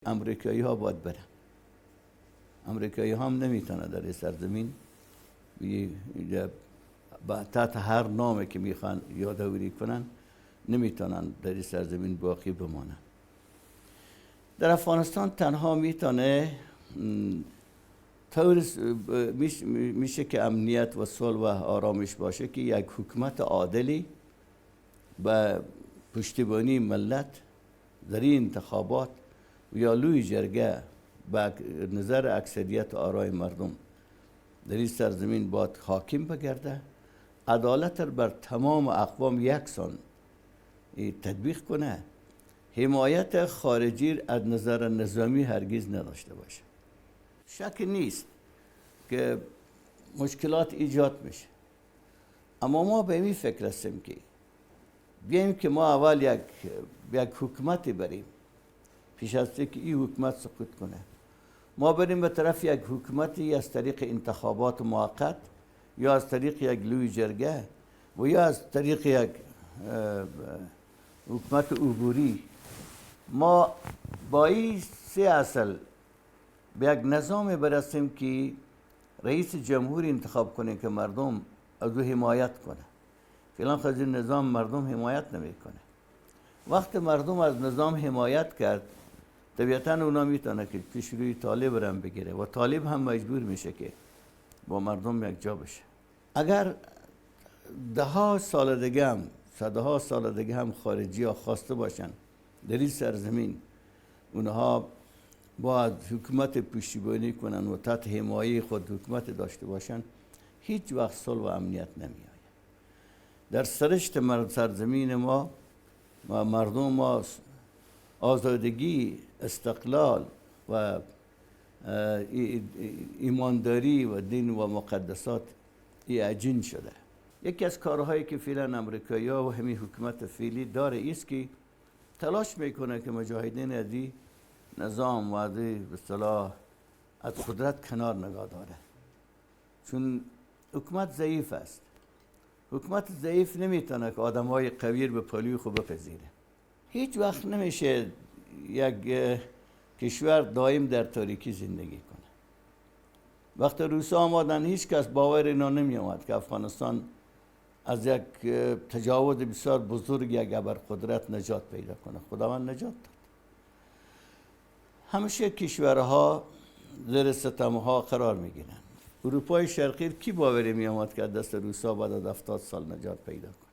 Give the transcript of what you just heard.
امریکایی ها باید برن. امریکایی ها هم نمیتونه در این سرزمین تحت هر نامی که میخوان یادآوری کنن، نمیتونن در این سرزمین باقی بمانن. در افغانستان تنها میتونه طور میشه که امنیت و صلح و آرامش باشه که یک حکومت عادلی به پشتیبانی ملت در این انتخابات یا لوی جرگه به نظر اکثریت آرای مردم در این سرزمین باید حاکم بگرده، عدالت بر تمام اقوام یکسان تطبیق کنه، حمایت خارجی از نظر نظامی هرگز نداشته باشه. شک نیست که مشکلات ایجاد میشه، اما ما به این فکر هستیم که بیایم که ما اول یک حکومتی بریم، پیش از که این حکومت سقوط کنه ما بریم به طرف یک حکومتی از طریق انتخابات موقت یا از طریق یک لوی جرگه و یا از طریق یک حکومت عبوری. ما با این سه اصل به یک نظام برسیم که رئیس جمهور انتخاب کنه که مردم از او حمایت کنه. فعلا از این نظام مردم حمایت نمیکنه. وقت مردم از نظام حمایت کرد، طبیعتا اونا میتونه که پیش روی طالب رم بگیره و طالب هم مجبور میشه که با مردم یک جا بشه. اگر ده ها سال دیگه هم، صدها سال دیگه هم خارجی ها خواسته باشن در این سرزمین اونها باید حکومت پشتیبانی کنن و تحت حمایه خود حکومت داشته باشن، هیچ وقت صلح و امنیت نمی آید. در سرشت سرزمین ما و مردم ما آزادگی، استقلال و ایمانداری و دین و مقدسات عجین شده. یکی از کارهایی که فعلا امریکایی‌ها و همین حکومت فعلی داره ایست که تلاش میکنه که مجاهدین از نظام و از به اصطلاح از قدرت کنار نگاه داره، چون حکومت ضعیف است. حکومت ضعیف نمیتونه که آدمهای قوی به پلوی خود بپذیره. هیچ وقت نمیشه یک کشور دائم در تاریکی زندگی کنه. وقتی روسا آمدن هیچ کس باور اینا نمی آمد که افغانستان از یک تجاوز بسیار بزرگ یک ابرقدرت نجات پیدا کنه. خداوند نجات داد. همیشه کشورها زیر ستمها قرار میگیرن. اروپای شرقی کی باوری می آمد که از دست روسا بعد از 70 سال نجات پیدا کنه؟